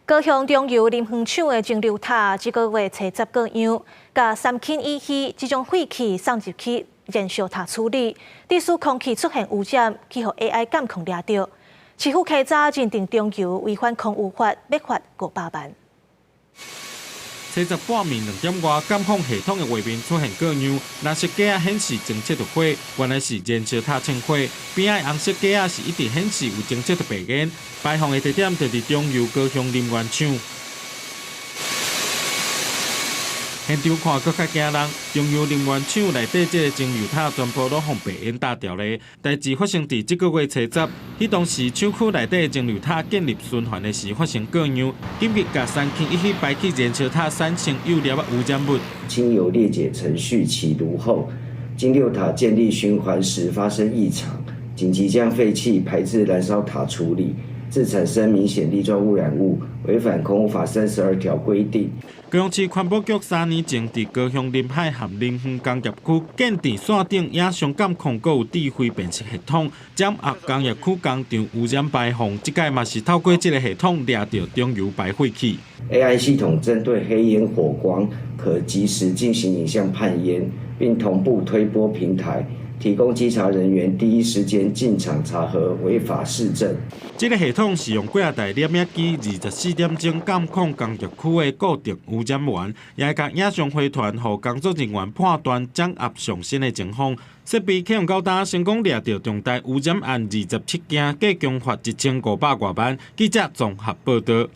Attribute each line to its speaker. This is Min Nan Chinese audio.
Speaker 1: 高雄中油林園廠的蒸餾塔，這個月初十過樣，共三氫乙烯這種廢氣送入去燃燒塔處理，致使空氣出現污染，去予 AI 監控掠著。市府起早認定中油違反空污法，欲罰500萬。
Speaker 2: 初十半暝2點外，監控系統的畫面出現過樣，藍色格仔顯示偵測著火，原來是燃燒塔衝火。邊仔紅色格仔是一直顯示有偵測著白煙。排放的地點就佇中油高雄林園廠。現場看閣較驚人，中油林園廠內底這个蒸餾塔全部攏予白煙罩牢咧。代誌發生佇這個月初十，彼當時廠區內底蒸餾塔建立循環的時發生過樣，緊急共三氫乙烯排去燃燒塔產生有粒仔污染物。
Speaker 3: 經由裂解程序起爐後，精餾塔建立循環時發生異常，緊急將廢氣排至燃燒塔處理，致產生明顯粒狀污染物，違反空污法32條規定。
Speaker 2: 高雄市環保局3年前佇高雄臨海和林園工業區建置線頂影像監控，閣有智慧辨識系統，掌握工業區工廠污染排放。這擺嘛是透過這个系統掠著中油排廢氣。
Speaker 3: AI 系統針對黑煙火光，可即時進行影像判煙，並同步推播平台，提供稽查人員第一時間進場查核違法事證。
Speaker 2: 這个系統是用幾仔台攝影機，24點鐘監控工業區的固定污染源，也會共影像回傳，予工作人員判斷掌握上新的情況。設備啟用到今，成功掠著重大污染案27件，計共罰1500外萬。記者綜合報導。